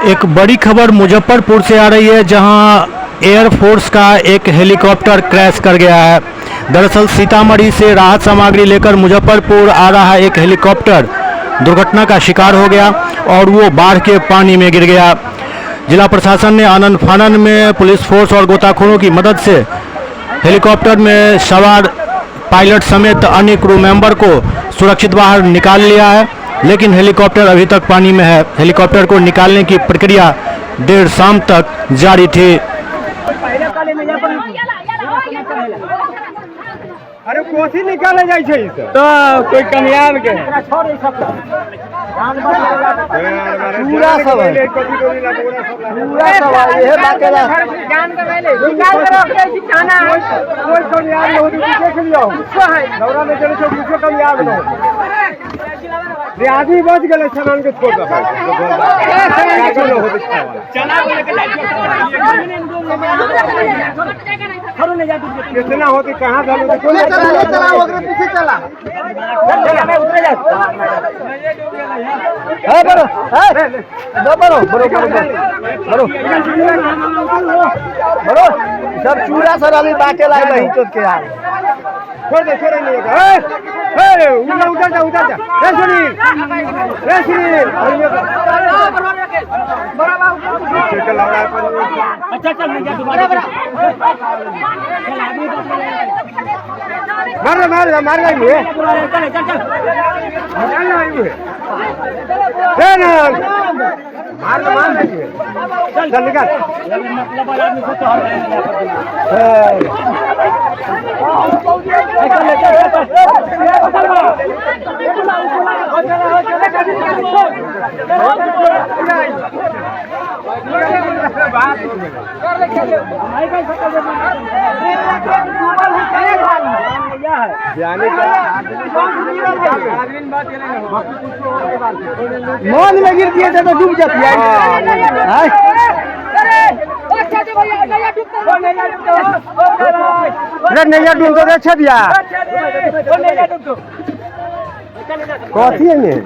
एक बड़ी खबर मुजफ्फरपुर से आ रही है, जहां एयरफोर्स का एक हेलीकॉप्टर क्रैश कर गया है। दरअसल सीतामढ़ी से राहत सामग्री लेकर मुजफ्फरपुर आ रहा एक हेलीकॉप्टर दुर्घटना का शिकार हो गया और वो बाढ़ के पानी में गिर गया। जिला प्रशासन ने आनन फानन में पुलिस फोर्स और गोताखोरों की मदद से हेलीकॉप्टर में सवार पायलट समेत अन्य क्रू मेंबर को सुरक्षित बाहर निकाल लिया है, लेकिन हेलीकॉप्टर अभी तक पानी में है। हेलीकॉप्टर को निकालने की प्रक्रिया देर शाम तक जारी थी। अरे कोसी निकाले जाइ छै ई सब। तो कोई कामयाब के पूरा सब है, पूरा सब है, इहे बाकेला। कोई कामयाब न हो, देख लियो, दौरा में चले कुछो कामयाब न हो रे। आदमी बच गेलै, सामान के छोड़ दे। कितना होती, कहाँ था? चला चला, ओकरे पीछे चला। है बरो, है बरो बरो बरो बरो बरो, सब चूड़ा सर अभी बाटे लाए बही चोट के यार। छोड़ दे, छोड़ नहीं। ए ए, उधर उधर जा, उधर जा। ए सुनील, ए सुनील, मार ले, मार ले, मार ले, निकाल ले, ए ना मार ले, मार ले, चल निकाल। मन में गिर दिए थे तो डूब जाती है। अरे नैया डूब तो अच्छा दिया। कथी है?